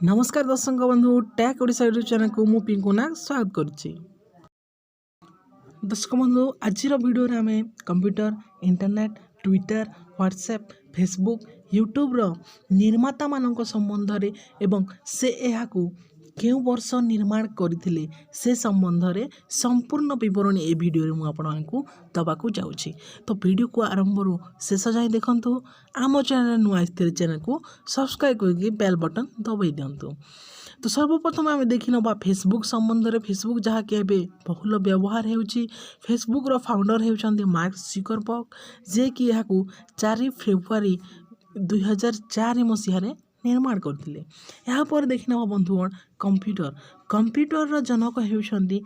ନମସ୍କାର ଦର୍ଶକ ବନ୍ଧୁ, ଟେକ୍ ଓଡ଼ିଶା ୟୁଟ୍ୟୁବ୍ ଚ୍ୟାନେଲକୁ ମୁଁ ପିଙ୍କୁ ନାଗ ସ୍ୱାଗତ କରୁଛି। ଦର୍ଶକ ବନ୍ଧୁ, ଆଜିର ଭିଡ଼ିଓରେ ଆମେ computer, internet, Twitter, WhatsApp, Facebook, ୟୁଟ୍ୟୁବ୍ର ନିର୍ମାତାମାନଙ୍କ ସମ୍ବନ୍ଧରେ ଏବଂ ସେ ଏହାକୁ କେଉଁ ବର୍ଷ ନିର୍ମାଣ କରିଥିଲେ, ସେ ସମ୍ବନ୍ଧରେ ସମ୍ପୂର୍ଣ୍ଣ ବିବରଣୀ ଏ ଭିଡ଼ିଓରେ ମୁଁ ଆପଣମାନଙ୍କୁ ଦେବାକୁ ଯାଉଛି। ତ ଭିଡ଼ିଓକୁ ଆରମ୍ଭରୁ ଶେଷ ଯାଏଁ ଦେଖନ୍ତୁ। ଆମ ଚ୍ୟାନେଲ୍ ନୂଆ ଆସିଥିଲେ ଚ୍ୟାନେଲକୁ ସବସ୍କ୍ରାଇବ୍ କରିକି ବେଲ୍ ବଟନ୍ ଦବାଇ ଦିଅନ୍ତୁ। ତ ସର୍ବପ୍ରଥମେ ଆମେ ଦେଖିନେବା ଫେସବୁକ୍ ସମ୍ବନ୍ଧରେ। ଫେସବୁକ୍, ଯାହାକି ଏବେ ବହୁଳ ବ୍ୟବହାର ହେଉଛି। ଫେସବୁକ୍ର ଫାଉଣ୍ଡର ହେଉଛନ୍ତି ମାର୍କ ଜୁକରବର୍ଗ, ଯିଏକି ଏହାକୁ 4 ଫେବୃଆରୀ 2004 ମସିହାରେ ନିର୍ମାଣ କରିଥିଲେ। ଏହାପରେ ଦେଖିନେବା ବନ୍ଧୁଗଣ, କମ୍ପ୍ୟୁଟର। କମ୍ପ୍ୟୁଟରର ଜନକ ହେଉଛନ୍ତି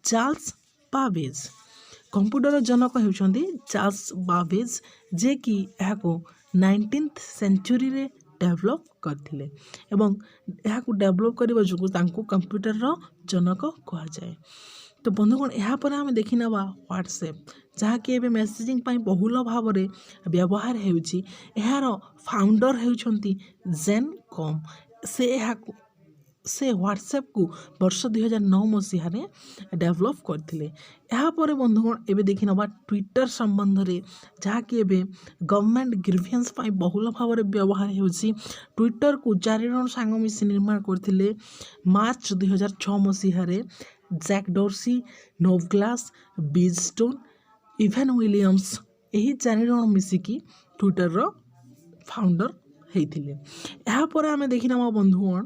ଚାର୍ଲସ ବାବେଜ। କମ୍ପ୍ୟୁଟରର ଜନକ ହେଉଛନ୍ତି ଚାର୍ଲସ ବାବେଜ, ଯିଏକି ଏହାକୁ 19th ସେଞ୍ଚୁରୀରେ ଡେଭଲପ୍ କରିଥିଲେ ଏବଂ ଏହାକୁ ଡେଭଲପ୍ କରିବା ଯୋଗୁଁ ତାଙ୍କୁ କମ୍ପ୍ୟୁଟରର ଜନକ କୁହାଯାଏ। ତ ବନ୍ଧୁଗଣ, ଏହାପରେ ଆମେ ଦେଖିନେବା ହ୍ୱାଟ୍ସଆପ୍, ଯାହାକି ଏବେ ମେସେଜିଂ ପାଇଁ ବହୁଳ ଭାବରେ ବ୍ୟବହାର ହେଉଛି। ଏହାର ଫାଉଣ୍ଡର ହେଉଛନ୍ତି ଜେନ୍ କମ୍। ସେ ହ୍ୱାଟ୍ସଆପ୍କୁ ବର୍ଷ 2009 ମସିହାରେ ଡେଭଲପ୍ କରିଥିଲେ। ଏହାପରେ ବନ୍ଧୁଗଣ, ଏବେ ଦେଖିନେବା ଟ୍ୱିଟର ସମ୍ବନ୍ଧରେ, ଯାହାକି ଏବେ ଗଭର୍ଣ୍ଣମେଣ୍ଟ ଗ୍ରିଭିଆନ୍ସ ପାଇଁ ବହୁଳ ଭାବରେ ବ୍ୟବହାର ହେଉଛି। ଟ୍ୱିଟରକୁ ଚାରିଜଣ ସାଙ୍ଗ ମିଶି ନିର୍ମାଣ କରିଥିଲେ ମାର୍ଚ୍ଚ 2006 ମସିହାରେ। Jack Dorsey, Noah Glass, Biz Stone, Evan Williams, ଏହି ଚାରିଜଣ ମିଶିକି ଟ୍ୱିଟରର ଫାଉଣ୍ଡର ହେଇଥିଲେ। ଏହାପରେ ଆମେ ଦେଖିନେବା ବନ୍ଧୁଗଣ,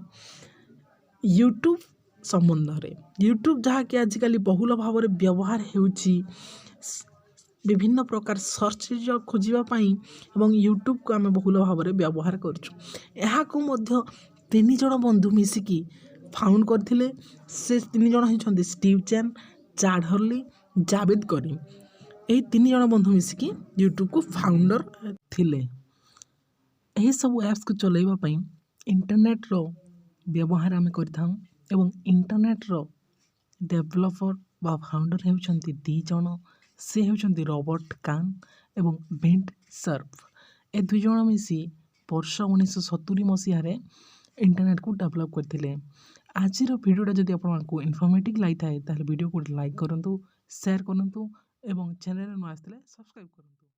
ୟୁଟ୍ୟୁବ୍ ସମ୍ବନ୍ଧରେ। ୟୁଟ୍ୟୁବ୍, ଯାହାକି ଆଜିକାଲି ବହୁଳ ଭାବରେ ବ୍ୟବହାର ହେଉଛି ବିଭିନ୍ନ ପ୍ରକାର ସର୍ଚ୍ଚ ଖୋଜିବା ପାଇଁ ଏବଂ ୟୁଟ୍ୟୁବକୁ ଆମେ ବହୁଳ ଭାବରେ ବ୍ୟବହାର କରୁଛୁ। ଏହାକୁ ମଧ୍ୟ ତିନି ଜଣ ବନ୍ଧୁ ମିଶିକି ଫାଉଣ୍ଡ କରିଥିଲେ। ସେ ତିନି ଜଣ ହେଉଛନ୍ତି Steve Chen, Chad Hurley, Javed Karim. ଏହି ତିନି ଜଣ ବନ୍ଧୁ ମିଶିକି ୟୁଟ୍ୟୁବକୁ ଫାଉଣ୍ଡର ଥିଲେ। ଏହିସବୁ ଆପ୍ସକୁ ଚଲାଇବା ପାଇଁ ଇଣ୍ଟରନେଟ୍ର ବ୍ୟବହାର ଆମେ କରିଥାଉ ଏବଂ ଇଣ୍ଟରନେଟ୍ର ଡେଭଲପର ବା ଫାଉଣ୍ଡର ହେଉଛନ୍ତି ଦୁଇ ଜଣ। ସେ ହେଉଛନ୍ତି ରବର୍ଟ କାନ୍ ଏବଂ ଭିଣ୍ଟ ସର୍ଫ। ଏ ଦୁଇ ଜଣ ମିଶି ବର୍ଷ 1970 ମସିହାରେ ଇଣ୍ଟରନେଟ୍କୁ ଡେଭଲପ୍ କରିଥିଲେ। ଆଜିର ଭିଡ଼ିଓଟା ଯଦି ଆପଣଙ୍କୁ ଇନଫର୍ମେଟିଭ୍ ଲାଗିଥାଏ, ତାହେଲେ ଭିଡ଼ିଓକୁ ଗୋଟେ ଲାଇକ୍ କରନ୍ତୁ, ସେୟାର କରନ୍ତୁ ଏବଂ ଚ୍ୟାନେଲରେ ନୂଆ ଆସିଥିଲେ ସବସ୍କ୍ରାଇବ୍ କରନ୍ତୁ।